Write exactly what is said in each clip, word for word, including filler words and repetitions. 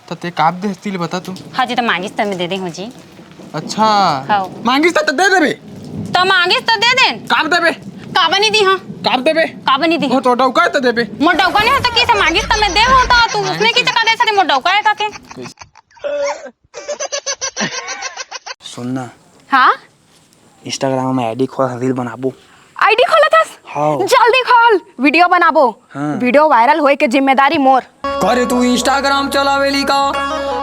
त ते काब देहस तेला बता तो। हाँ जी, त मांगिस त मैं दे दे हूँ जी। अच्छा। हाँ। मांगिस त, त दे देबे। त मांगिस त दे देन। काब देबे? काबर नहीं दी हाँ? काब देबे? काबर नहीं दी? वो तो डौका है त देबे। मोर डौका नहीं होता कि से मांगिस त मैं दे होता, तू उसने की चक्कर दे सके मोर डौका है का के? सुन ना। हाँ? Instagram में ID खोल, reel बनाबो। ID खोलत हस? हाँ। जल्दी खोल, video बनाबो। हाँ। Video viral होए के जिम्मेदारी मोर। करे तू Instagram चलावेली का?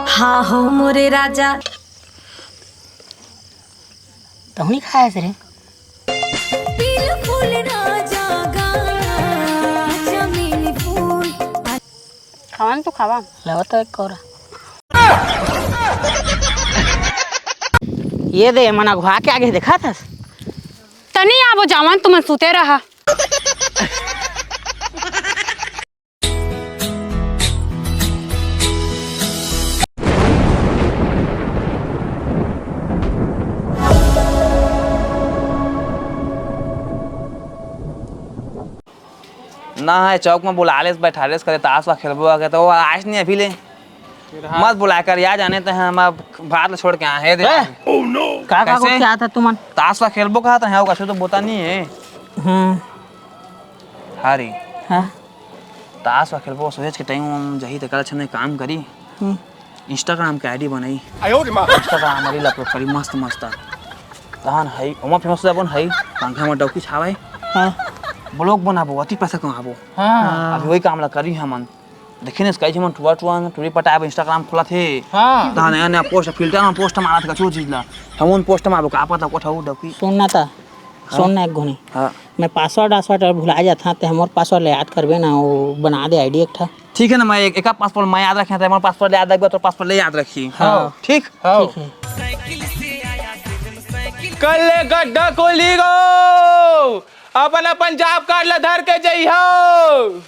हाँ हो मोरे राजा। तहु नहीं खाए हस रे? बिल्कुल राजा गाना जमीन फूल। खावा न तो खावा। लेवा तो एक कोरा। ये दे, मन अघुवा के आगे देखत हस? तनी आबो जावन, तुमन सुते रहा। ना है, चौक में बुला लेस, बैठा लेस, करे ताश वा खेलबो आके, तो वो आज नहीं अभी ले। मत बुलाए कर यार, जाने तो हम अब भात ल छोड़ के आए हैं, दे। ए, का, का, कैसे? क्या था तुमन? ताश वा खेलबो कहा था, है, वो कछु तो बोता नहीं है। हम्म। हाँ रे। हाँ। ताश वा खेलबो, सोच के टाइम हम जही तकर छने काम करी। हम्म। Instagram के ID बनाई। आयो रे माँ। Instagram हमारी upload करी मस्त मस्त। तहन है, ओमा famous हो जाबो न है, पंखा में डौकी छावे। हाँ। Vlog बनाबो, अति पैसा कमाबो। हाँ। अभी वही काम ला करी हमन। देखिन इसका ही हमन टुआ टुआ न टुरी पटाए Instagram खोला थे। हाँ। तहन नया नया post, filter में post मारा थे कछु चीज ला। हम उन post में आबो का पता कोठा डौकी। सुन ना ता। हाँ। सुन ना एक घुनी। हाँ। मैं password वासवर्ड भुला जात हाँ, ते हमर password ले याद करबे ना, वो बना दे ID एक ठा। ठीक है ना, मैं एक, एक password मैं याद रखे, ते हमर password ले याद रखबे, तो password ले याद रखी। हाँ। ठीक? हाँ। ठीक है। कर ले गड्ढा खोली गो, अपन, अपन job card ला धर के जइहो।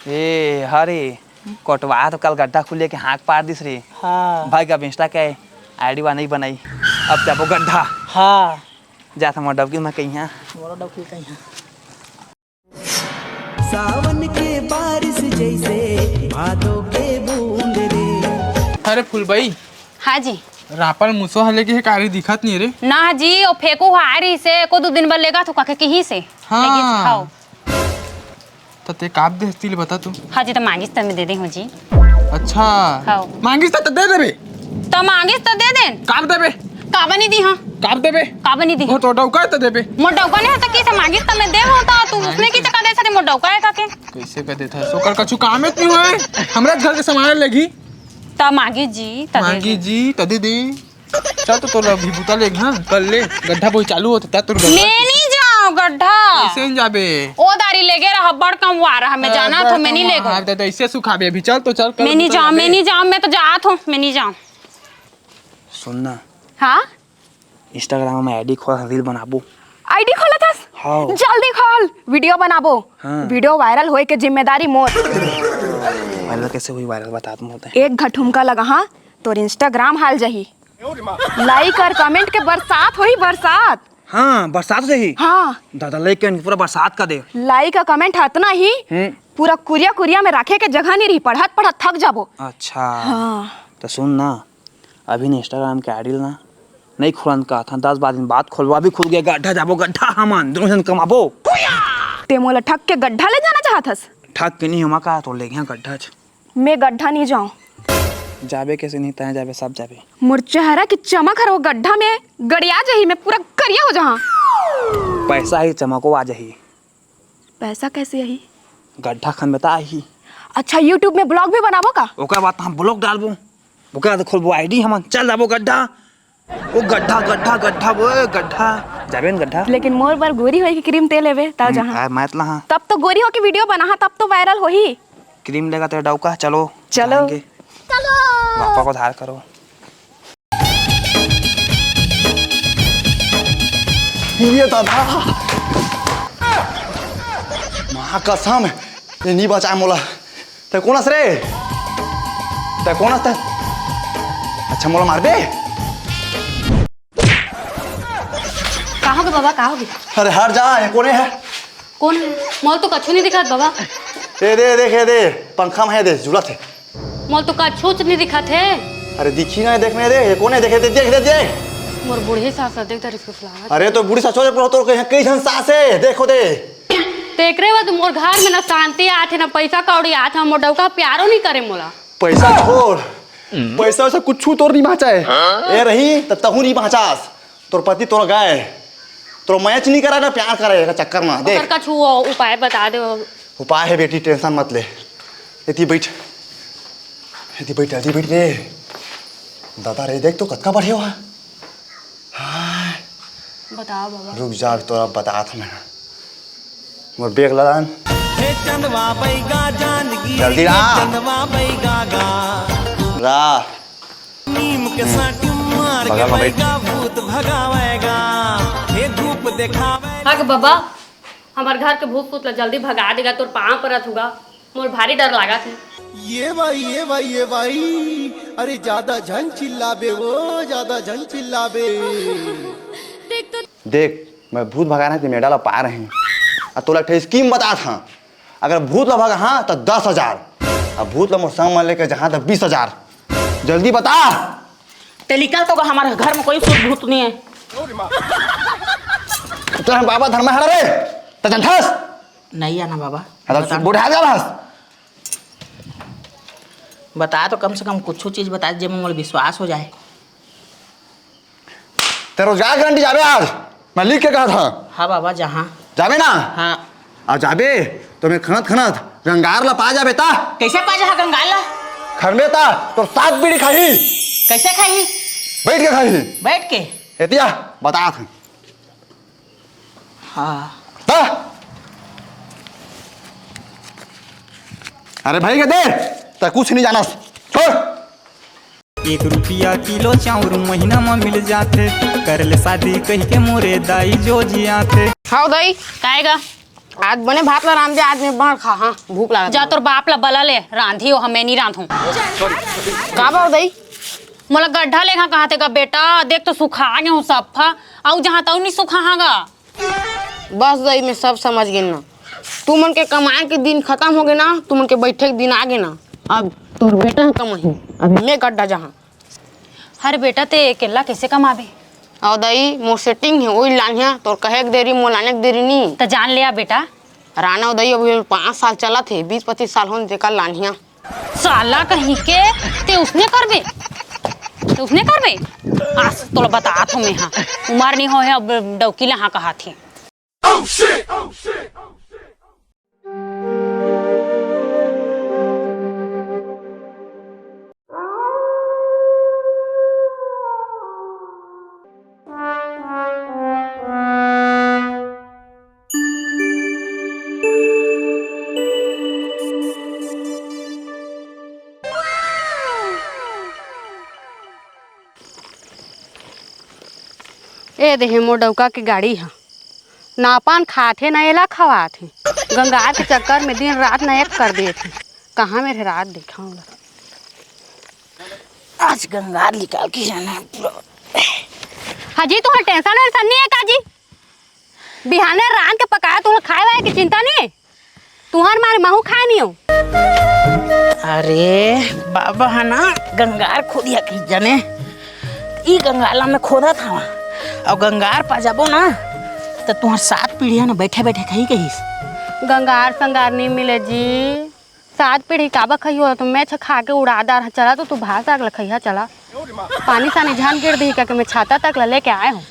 ए, हरे, कोटवा तो कल गड्ढा खुले के हाँक पार दिस रे। हाँ। भाई, अब Insta के ID वा नहीं बनाई, अब जाबो गड्ढा। हाँ। जात हमर डौकी में कहिया। मोरो डौकी कहिया। सावन के बारिश जैसे भादों के बूंद रे। अरे फुलबई। हाँ जी। रापल मुसो हले के हे कारी दिखत नहीं रे। ना जी, वो फेंकू हारी से, एको दू दिन बर लेगा तो काके कहीं से। हाँ। लेकिन, हाँ। त ते काब देहस तेला बता तो। हाँ जी, त मांगिस त मैं दे दे हूँ जी। अच्छा। हाँ। मांगिस त, त दे देबे। त मांगिस त दे देन। काब देबे? काबर नहीं दी हाँ? काब देबे? काबर नहीं दी? वो तो डौका है त देबे। मोर डौका नहीं होता कि से मांगिस त मैं दे होता, तू उसने की चक्कर दे सके मोर डौका है का के? कैसे कर देता है? ओकर कछु काम नहीं होए। हमरा घर के सामान लेगी। त मांगिस जी, त दे मांगिस दे। जी, त दे दे। चल तो तोला अभी बुता ले, हाँ, कर ले, गड्ढा बोई चालू होत, ता तोर गड्ढा। मैं नहीं जाऊँ गड्ढा। कैसे नहीं जाबे? ओ दारी लेगे रहा, बड़ कमवा रहा, मैं हाँ, जाना बड़ था, मैं नहीं कमवा लेगो। रहा, तो ऐसे सुखाबे अभी, चल तो चल, कर मैं नहीं बुता जाऊँ, जाबे। मैं नहीं जाऊँ, मैं तो जात हूँ, मैं नहीं जाऊँ। सुन ना। हाँ? Instagram में ID खोल, reel बनाबो। ID खोलत हस? हाँ। जल्दी खोल, video बनाबो। हाँ। Video viral होए के जिम्मेदारी मोर। Viral कैसे हुई viral, बता तुम होते हैं। एक घटुमका लगा, हाँ, तोर Instagram हाल जही। Like और comment के बरसात होही, बरसात। हाँ, बरसात हो जाही। हाँ। दादा, like के पूरा बरसात कर दे। Like और comment अतना ही, हम्म। पूरा कुरिया कुरिया में रखे के जगह नहीं रही, पढ़त पढ़त थक जाबो। अच्छा। हाँ। तो सुन ना, अभी ना Instagram के ID ना नहीं खोलन का था, दस बारह दिन बाद खोलवा भी खुल गया, गड्ढा जाबो, गड्ढा हमन दोनों जन कमाबो। ते मोला ठग के गड्ढा ले जाना चाहत हस? ठग के नहीं, हम का तो ले गया गड्ढा च। मैं गड्ढा नहीं जाऊँ। जाबे कैसे नहीं, तय जाबे, सब जाबे। मोर चेहरा की चमक हर वो गड्ढा में गड़िया जाही, मैं पूरा करिया हो जाहाँ। पैसा ही चमको आ जाही। पैसा कैसे आही? गड्ढा खन बता आही। अच्छा, YouTube में vlog भी बनाबो का? ओकर बाद हम vlog डालबो, ओकर बाद खोलबो ID हमन, चल जाबो गड्ढा। ओ गड्ढा, गड्ढा, गड्ढा, वो गड्ढा। जाबे न गड्ढा। लेकिन मोर बर गोरी होई के cream ते लेबे, तब हम्म, जहाँ। आ, मैं तला हाँ। तब तो गोरी होके video बना हाँ, तब तो viral होही। Cream लेगा तेरा डौका, चलो। चलो। जाएंगे। चलो। पापा को धार करो। ये दादा। माँ कसम, ये नहीं बचाए मोला। तै कोन अस रे? तै कोन अस तै? अच्छा, मोला मारबे? का होगे बाबा, का होगे? अरे हट जा, ये कोने है? कोन है? मोला तो कछु नहीं दिखत बाबा। ए दे, देख, ए दे, पंखा में है, दे, झूलत है। मोला तो कछुच नहीं दिखत हे। अरे दिखही ना, देख ना, देख, ये कोन हे? देख, देख, देख, देख, देख। मोर बूढ़ी सास ला देख, दरी फुसलावत। अरे तो बूढ़ी सास, तोर कहीं कई झन सास हे, देखो दे। तेकरे बाद मोर घर में ना शांति आथे, ना पैसा कौड़ी आथे, मोर डउका प्यारो नहीं करे मोला। पैसा छोड़, पैसा वैसा कुछू तोर नहीं बाँचे। ए रही त तहूँ नहीं बाँचास। तोर पति तोर गए, तोर match नहीं करा ना प्यार करे का चक्कर में। देख। ओकर कछु उपाय बता दे। उपाय हे बेटी, tension मत ले। एती बैठ, एती बैठ, एती बैठ रे। दादा रे, देख तो कतका बढ़िया हुआ। हाय। बताओ बाबा। रुक जा, अभी तोला बतात हँव मैं। मोर bag ला लान। हे चंदवा बैगा जान गी, जल्दी ला। चंदवा बैगा गा। ला। नीम के साटी मार के बगल में बैठ। बैगा भूत भगावेगा। हे धूप देखावे। हग बाबा, हमर घर के भूत-सूत ला जल्दी भगा देगा, तोर पाँव परत हँव गा, मोला भारी डर लागत हे। ये भाई, ये भाई, ये भाई, अरे ज्यादा झन चिल्लाबे वो, ज्यादा झन चिल्लाबे। देख, मैं भूत भगाना ते मेडा ला पाय रहेंव, अउ तोला एक ठे scheme बतात हँव, अगर भूत ला भगाहूँ त दस हजार, अउ भूत ला मोर संग म लेके जाहूँ त बीस हजार। जल्दी बता। ते निकल तो गा, हमर घर में कोई सूत भूत नहीं हे। तोर बाबा धर्मा हड़ा रे, त जानथस? नहीं आना बाबा। हाँ, त बता। बुढ़ा जा रहस। बता तो, कम से कम कुछू चीज बता, जेमा मोला विश्वास हो जाए। ते रोजगार गारंटी जाबे आज? मैं लिख के कहत हँव। हाँ बाबा, जाहूँ। जाबे ना? हाँ। अउ जाबे त मैं खनत खनत गंगार ला पा जाबे ता। कइसे पा जाहूँ गंगार ला? खनबे ता तोर सात बीड़ी खाही। कइसे खाही? बइठ के खाही। बइठ के? एती आ, बतात हँव। हाँ। ता? अरे भाई के दे, ते कुछ नहीं जानस। छोड़। एक रुपया किलो चाउर महीना म मिल जाथे, कर ले शादी कहि के मोरे दाई जो जियाथे। हव दाई। काय गा? आज बने भात ला रांध दे, आज मैं बड़ खा, हाँ, भूख लागत हे। जा तोर बाप ला बला ले, रांधही ओ, मैं नहीं रांधहूँ। का बात दाई? मोला गड्ढा लेखा कहाथे गा बेटा, देख तो सुखा गे हँव सफ्फा, अउ जहाँ तहूँ नहीं सुखाहूँ गा। बस दाई, मैं सब समझ गेन ना। तुमन के कमाए के दिन खतम हो गे ना, तुमन के बइठे के दिन आ गे ना। अब तोर बेटा ह कमाही, अभी मैं गड्ढा जाहूँ। अरे बेटा, ते अकेल्ला कइसे कमाबे? अउ दाई, मोर setting हे, ओही लानहूँ, तोर कहे के देरी, मोर लाने के देरी नी। त जान ले आ बेटा। राना दाई, अभी पाँच साल चलत हे, बीस पच्चीस साल होन तेकर लानहूँ। साला कहीं के, ते उसने करबे, ते उसने करबे। आज तोला बतात हँव मैं, हाँ, उमर नहीं होय हे, अब डौकी ला हाँ कहाथे। ए देहे मोर डौका के गाड़ी ह, ना पान खात हे, ना एला खवात हे। गंगार के चक्कर में दिन रात ना एक कर देत हे। कहाँ मेर हे रात, देखा ओला। आज गंगार निकाल के जाना हे पूरा। हाँ जी, तुँहर tension वेंशन नहीं हे का जी? बिहाने रांध के पकाए, तुँहर खाए वाए के चिंता नहीं हे? तुँहर मारे महूँ खाए नहीं हँव। अरे बाबा ह ना, गंगार खोदिया कही जाने, ई गंगार ला मैं खोदत हँव, अउ गंगार पा जाबो ना, त तुँहर सात पीढ़ी ह ना बइठे बइठे खाही कहिस। गंगार संगार नहीं मिले जी। सात पीढ़ी काबर खाही, ओला तो मैं खा के उड़ा डारहूँ। चला तो तू भात साग ला खइहा, चला। पानी सानी झन गिर दिही कहिके मैं छाता तक ला लेके आए हँव।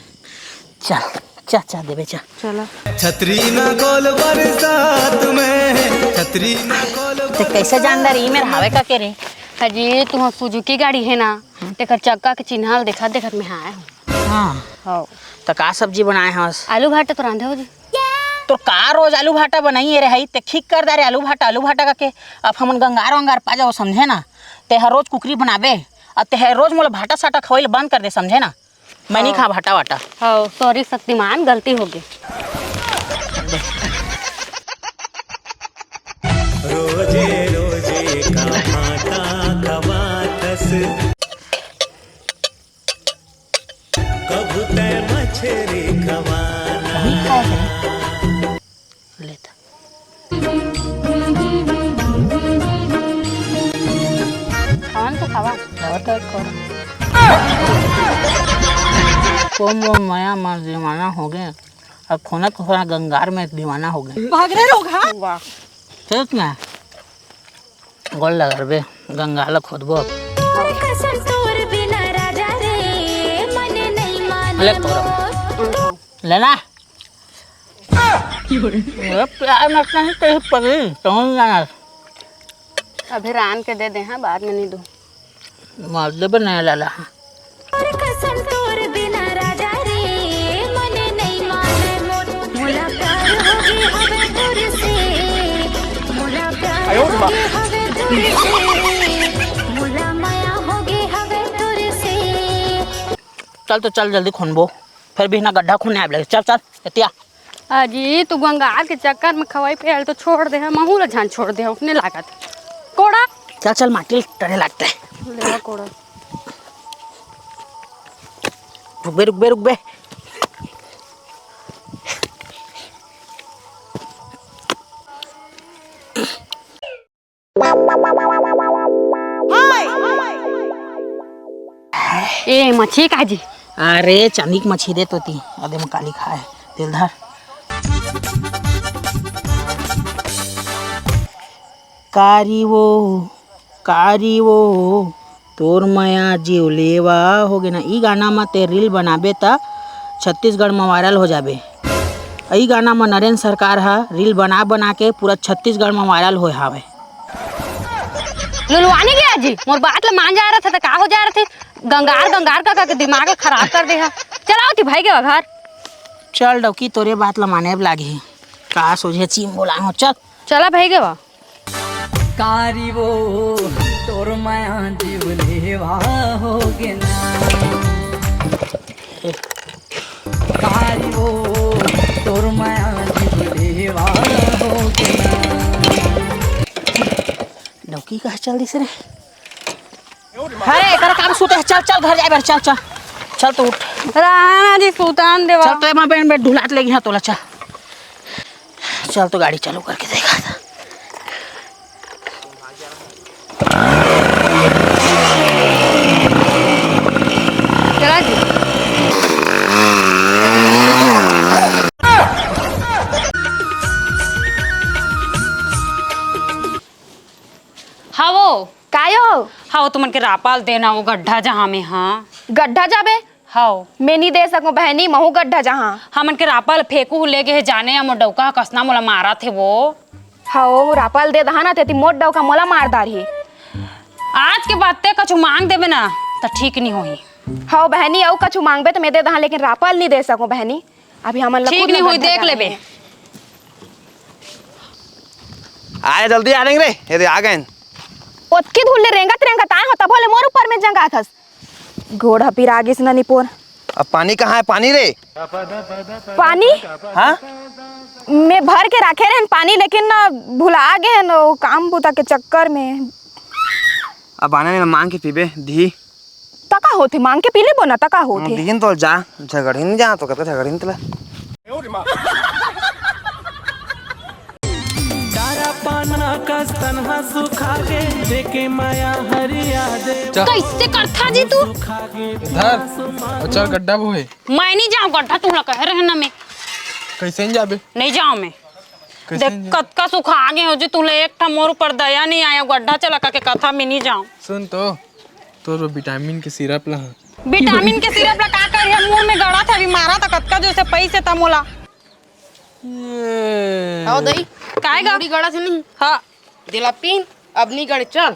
चल, चल, चल देबे, चल। चला। छतरी ना गोल बरसात में, छतरी ना गोल ते कइसे जान डारे ई मेर हावे कहिके रे? अजी, तुँहर Suzuki गाड़ी हे ना, तेकर चक्का के चिन्हा ल देखत देखत मैं आए हँव। हाँ। हव। त का सब्जी बनाए हस? आलू भाटा तो रांधे हो जी। तोर का रोज आलू भाटा बनाई रे हई, ते ठीक कर डारे आलू भाटा, आलू भाटा कहिके। अब हमन गंगार वंगार पा जाबो, समझे ना? ते हर रोज कुकरी बनाबे, अब ते हर रोज मोला भाटा साटा खवाई ल बंद कर दे, समझे ना? मैं नहीं खाँव भाटा वाटा। हव, sorry शक्तिमान, गलती हो गे। रोजे रोजे का भाटा खवाथस। कभू तैं मछरी खवाना। लेता। आवा। आवा तो एक और। कोम वो मया मा दीवाना हो गए, अब खोना खोना गंगार में दीवाना हो गए। भाग रे रोगहा। वाह। चलत ना। गोल लग रे बे, गंगा ला खोदबो अब। कसम तोर बिना राजा रे, मन नहीं माने ले तोरा। मोर। लेना। ये प्यार में कहीं कहीं पगली, समझ जाना। अभी रान के दे दे, हाँ, बाद में नहीं दूँ। मार देबे नया लाला। कसम तोर बिना राजा रे, मन नहीं माने मोर। मोला प्यार होगे हवे तोर से, मोला प्यार होगे हवे तोर से, मोला मया होगे हवे तोर से। चल तो चल, जल्दी खोनबो, फिर भी ना गड्ढा खोने आवे लगे। चल चल, एतिया। अजी, तू गंगार के चक्कर में खवाई पे आयल तो छोड़ दे, महू ला जान छोड़ दे, ओकने लागत। कोड़ा। चल, चल, माटी टरे लागते। लेवा कोड़ा। रुकबे, रुकबे, रुकबे। ए, मछली का जी? अरे, चांदी के मछली दे तो ती, अदे में काली खाए, तेल धर। कारी वो, कारी वो, तोर मया जीव लेवा हो गे ना। ई गाना म ते reel बनाबे त छत्तीसगढ़ म viral हो जाबे। ई गाना म नरेंद्र सरकार ह reel बना बना के पूरा छत्तीसगढ़ म viral होए हावय। लुलवानी गया जी, मोर बात ल मान जा रहा था, त का हो जा रहा थी? गंगार, गंगार का, का के दिमाग ल खराब कर दे हा। चलाओ थी भाई के घर। चल डौकी, तोरे बात ल माने अब लागी। का सोझे चीम बोला हो, चल। चला भाई के बा। कारी वो तोर मया जीव लेवा हो गे ना। कारी वो तोर मया जीव लेवा हो गे ना। डौकी कहाँ चल दिस रे? अरे, एकर काम सुते है। चल, चल, घर जाए बर, चल, चल। चल, तो उठ। रहना जी, सुतान देवा। चल, तो एमा बेन, बेन ढुलात लेगी, हाँ, तोला, चल। चल, तो गाड़ी चालू करके देखा था। चला जी। हवो। कायो? हव, तुमन के रापा ल देना, वो गड्ढा जहाँ में, हाँ। गड्ढा जाबे? हव। मैं नी दे सकूं बहनी, महू गड्ढा जहाँ। हमन के रापा ल फेंकू ले गे हे जाने, या मोर डौका ह कसना मोला मारत हे वो। हव, रापा ल दे दहा ना, तेती मोर डौका मोला मार डारही। आज के बाद ते कछु मांग देबे ना, त ठीक नी होही। हव बहनी, अउ कछु मांगबे त मैं दे दहा, लेकिन रापा ल नी दे सकूं बहनी। अभी हमन ला ठीक खुद नहीं ला होई, गड्ढा देख जाना लेबे। हे। आए जल्दी आ रेंग रे, ये दे आ गए। ओतकी धूल ले रेंगत रेंगत आए हो, तभो ले मोर ऊपर में जंगाथस। गोड़ ह पिरा गिस न निपोर। अब पानी कहाँ है, पानी रे? पानी? हाँ? मैं भर के रखे रहन पानी, लेकिन ना भुला गए न, वो काम बुता के चक्कर में। अब आना नहीं, मांग के पीबे, दी। तका होथे, मांग के पी लेबो ना, तका होथे। दिन तो जा, झगड़िन जा, तो कतका झगड़िन तला। डारा पाना कस तनहा सुखा गे, देखे माया हरिया दे। चल। कैसे करथा जी तू? सुखा गे। धर, और चल गड्ढा बोहे। मैं नहीं जाऊँ गड्ढा, तुमला कह रहे ना मैं। कैसे नहीं जाबे? नहीं जाऊँ मैं। कैसे देख, नहीं जाबे? कतका सुखा गे हो जी, तुमला एक ठा मोर ऊपर दया नहीं आया, गड्ढा चला का के कथा में नहीं जाऊँ। सुन तो, तोर बर विटामिन के सिरप ला। विटामिन के सिरप ला का करिहा? मुंह में गड़ा था, अभी मारा था कतका जोर से, पैसे था मोला। ये। आओ दई। काय गा? मुड़ी गड़ा से नहीं। हाँ। दिला पीन, अब नहीं गड़े, चल।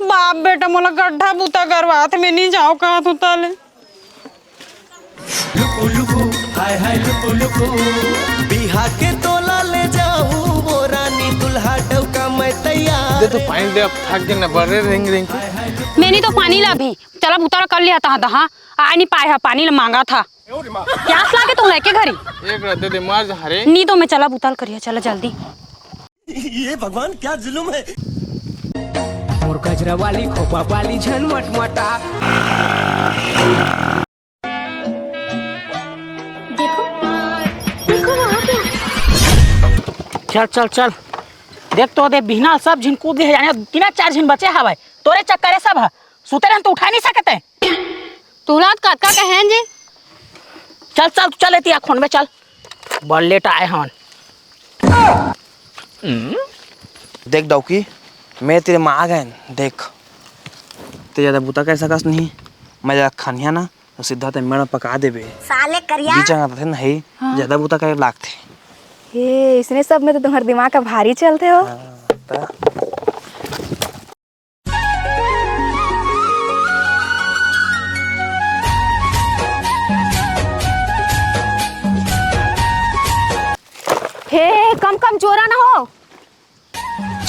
बाप बेटा मोला गड्ढा बुता करवात, मैं नहीं जाओ कहा तू ताले। लुकु लुकु, हाय हाय लुकु लुकु, बिहा के तोला ले जाहू वो रानी दुल्हा डौका मैं तैयार। दे तो पानी दे, अब थक के न बरे रेंग रेंग के। मैं नहीं तो पानी ला भी, चला बुता कर लिया था, हाँ, आ नहीं पाए हा, पानी ला मांगा था। प्यास लागे तो लेके घरी। एक रद्दे दे मार जा रे। नी तो मैं चला बुताल करिया, चला जल्दी। ये भगवान क्या जुल्म है। मोर गजरा वाली खोपा वाली झन मटमटा। देखो, देखो वहाँ पे। चल, चल, चल। देख तो दे, बिहना सब झिन कूद गे हे, जाने तीन चार झिन बचे हवय। तोरे चक्कर हे सब ह। सुते रहन तो उठा नहीं सकते। तुला तो कतका कहेन जी। चल, चल, चल, एती आ खोन में चल। बड़ लेट आए हवन। देख डौकी, मैं तेरे माँ आ गए, देख। ते ज्यादा बूता कर सकस नहीं, मैं ज्यादा खनिया ना, तो सीधा ते मेड़ पका देबे। साले करिया। बीच अंगत थे नहीं, हाँ। ज्यादा बूता करे लागथे। ए, इसने सब में तो तुम्हार दिमाग का भारी चलथे हो। हाँ, त। हे, कम कम जोरा ना हो।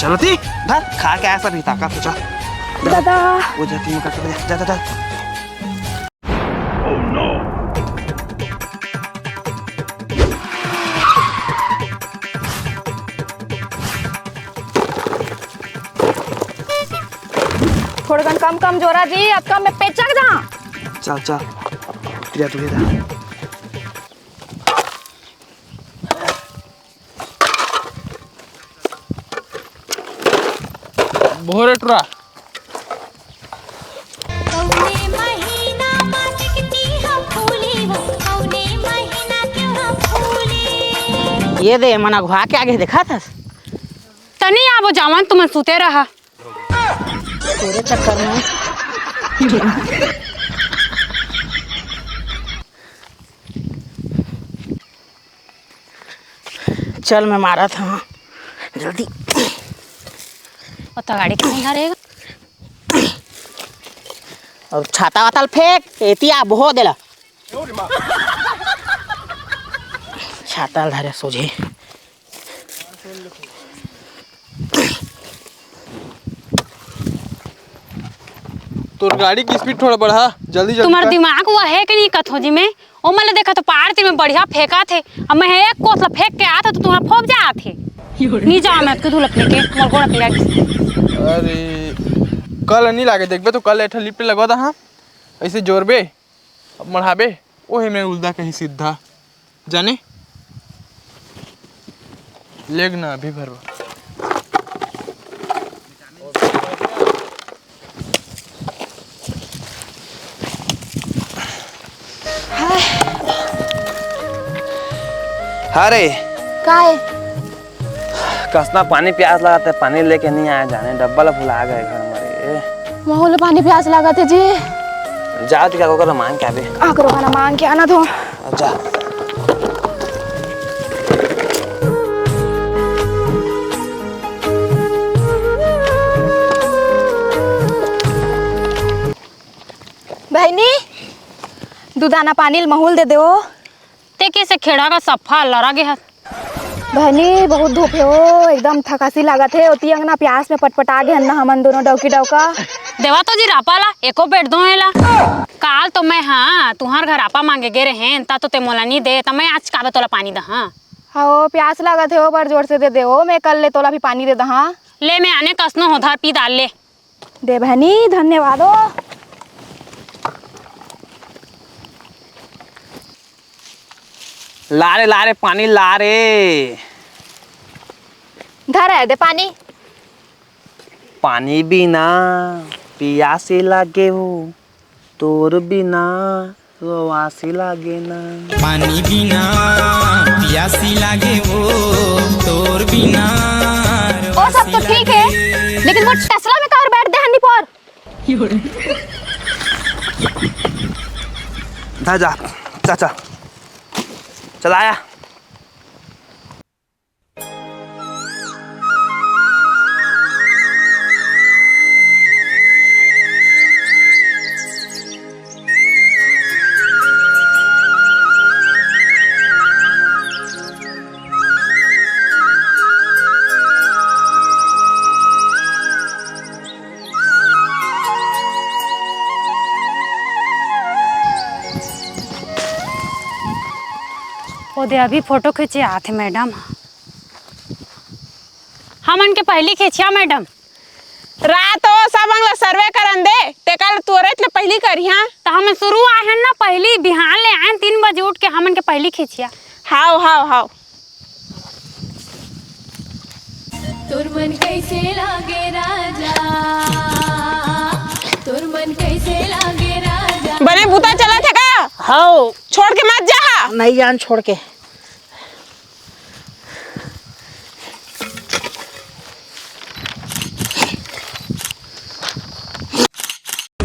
चलो ती, धर, खा के आया सब ही ताकत हो, चल। दादा। वो जाती में करके जा, जा, जा, जा। थोड़कन कम कम जोरा जी, अब कम में पेचक जा। चल, चल। उतरिया, उतरिया। भोरे टुरा। कउने महीना मा टिकटी ह फूली वो, कउने महीना के ह फूली। ये दे, मन अघवा के आगे देखा थस। तनी आबो जावन, तुमन सुते रहा। तेरे चक्कर में। चल, मैं मारत हूँ जल्दी। ओ तो गाड़ी के नहीं हरे। और छाता वाता ल फेंक, एती आ, बोहो देला। छाता ल धरे सोझे। तोर गाड़ी की स्पीड थोड़ा बढ़ा, जल्दी जल्दी तुम्हार कर। दिमाग वो है कि नहीं कथो जी में? ओ मले देखा तो पहाड़ तीर में बढ़िया फेंका थे, अब मैं एक कोस ला फेंक के आत तो तुम्हारा फोक जा आत हे। नहीं जाओ मैं तो धूल फेंके, मोर गोड़ पीरा गिस। अरे, कल नहीं लागे, देखबे तो कल एठा लिफ्ट लगवा दा, हाँ, ऐसे जोरबे। अब मढ़ाबे, ओही में उल्दा कहीं सीधा। जाने? लेग ना अभी भरवा। अरे। काय? कसना पानी प्यास लागत हे, पानी लेके नहीं आया जाने, डब्बा ला भुला गए घर में रे। महू ल पानी प्यास लागत हे जी। जा त का ओकर मांग के आबे। आ करो खाना मांग के आना तो। अच्छा। बहिनी, दू दाना पानी ल महू ल दे देवो। ते कइसे खेड़ा का सफा लरा गे हस? बहिनी, बहुत धूप हे ओ, एकदम थकासी लागत हे। ओती अंगना प्यास में पटपटा गे हन ना हमन दोनों डौकी डौका। देवा तो जी रापा ला, एको बेट दो एला। काल तो मैं, हाँ, तुहार घर आपा मांगे गे रहेन, ता तो ते मोला नी दे, ता मैं आज काबे तोला पानी दा, हाँ। हाँ, प्यास लागत हे ओ, बड़ जोर से दे दे ओ, मैं कल ले तोला भी पानी दे दा, हाँ। ले, मैं आने कसनो हो, धर पी डाल ले। दे बहनी, धन्यवाद ओ। ला रे, ला रे, पानी ला रे। धर है दे पानी। पानी बिना पियासी लागे हो, तोर बिना रोवासी लागे ना। पानी बिना पियासी लागे वो, तोर बिना ओ सब तो ठीक है, लेकिन वो टेस्ला में काबर बैठ दे हन्नी पर? धा जा, जा, जा। चल आया। ओदे अभी फोटो खींचे आथे मैडम। हमन के पहली खींचिया मैडम। रात ओ सब अंग ला सर्वे करन दे, तेकर ला तुरंत ले पहिली करिहा। त हमन शुरू आए हन ना, पहिली बिहान ले आए हन, तीन बजे उठ के हमन के पहिली खींचिया। हाव, हाव, हाव। तोर मन कैसे लागे राजा, तोर मन कैसे लागे राजा। बने बुता चलत हे का? हव। छोड़ के मत जाहा। नहीं जान छोड़ के।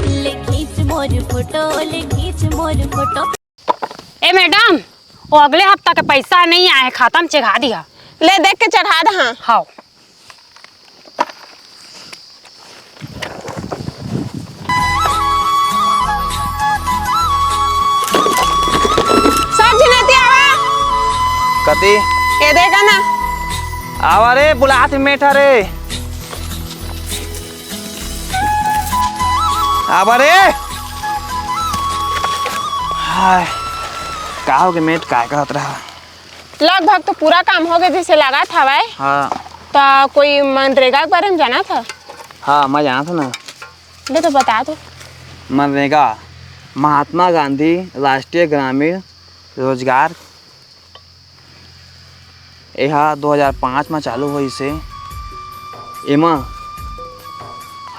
ले खींच मोर फोटो, ले खींच मोर फोटो। ए मैडम, वो अगले हफ्ता के पैसा नहीं आए, खाता में चढ़ा दिया। ले देख के चढ़ा दहा। हाँ। सब झिन एती आवा। कति? ये देखा ना। आवा रे, बुलात मेठा रे। आवा रे। हाय, का हो गे मेठ, काय कहत रहा? लगभग तो पूरा काम हो गे जैसे लागत हवय। हाँ। त कोई मनरेगा के बारे में जानत ह? हाँ, मैं जानत हूँ ना। ले तो बता दो। मनरेगा, महात्मा गांधी राष्ट्रीय ग्रामीण रोजगार, एहा दो हज़ार पाँच म चालू होइस हे। एमा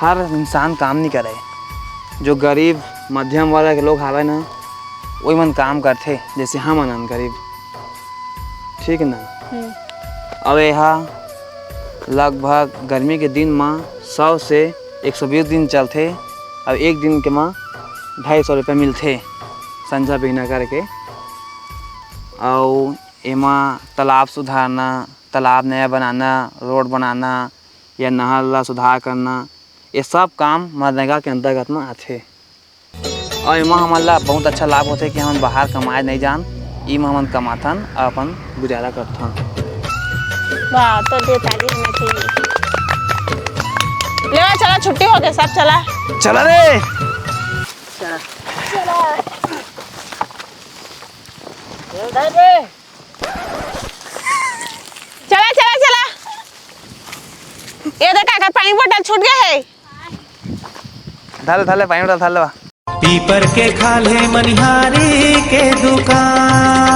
हर इंसान काम नइ करय, जो गरीब मध्यम वर्ग के लोग हावय ना, ओही मन काम करथे, जैसे हमन हन गरीब, ठीक ना? हम्म। अउ एहा लगभग गर्मी के दिन म सौ से एक सौ बीस दिन चलथे, अउ एक दिन के म ढाई सौ रुपया मिलथे, संझा बिहना करके। अउ एमा तालाब सुधारना, तालाब नया बनाना, रोड बनाना या नहर ला सुधार करना, ये सब काम मनरेगा के अंतर्गत म आथे। अउ एमा हमन ला बहुत अच्छा लाभ होथे कि हमन बाहर कमाए नइ जान, इमा हमन कमाथन अउ अपन गुजारा करथन। वाह, तो दे ताली होना चाहिए। लेवा, चला, छुट्टी हो गई, सब चला। चला रे। चला। चला। चला, चला, चला। ये देख, एकर पानी बोतल छूट गए हे। धर, धर ले, पानी बोतल धर ले बा। पीपर के खाल्हे मनिहारी के दुकान।